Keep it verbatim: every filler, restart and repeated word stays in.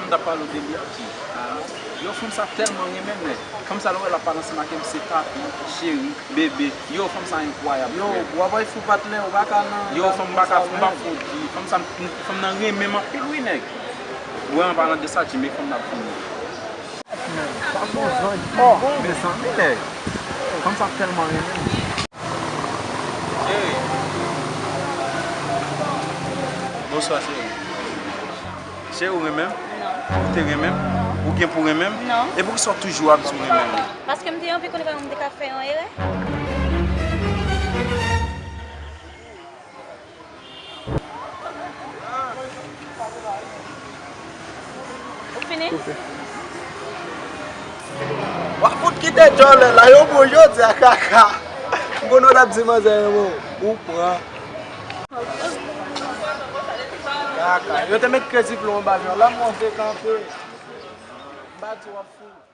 T ap pale w de Lipti. Yo, fanm sa tèlman renmen m, nèg. Fanm sa, lè w wè l ap pale ansanm ak M C Papi, Cheri, Bebe. Yo, fanm sa enkwayab, Yo, w ap wè fou patnè, ou pa ka nan. Yo, fanm m pa ka, m pa fo di. Fanm sa, fanm nan renmen m anpil, wi, nèg. Ou wè, an palan de sa, Jimmy, fanm nan ap vini. Sa son zanj ki bon, mezanmi, nèg. Fanm sa tèlman renmen m. Cheri. Bonswa, cheri. Cheri, ou renmen m? Ou te renmen m? Ou gen pou renmen m? Non. E poukisa w toujou ap di w renmen m? Paske m te anvi konnen pa m te ka fè yon erè. Ou fini? W ap fout kite djòlè la, yo bon jodi a kaka. M konn w t ap di manzè renmen w, ou pran. Kaka, yo te met kredi plon anba vè w la, m monte kanpe. M pa di w ap fout.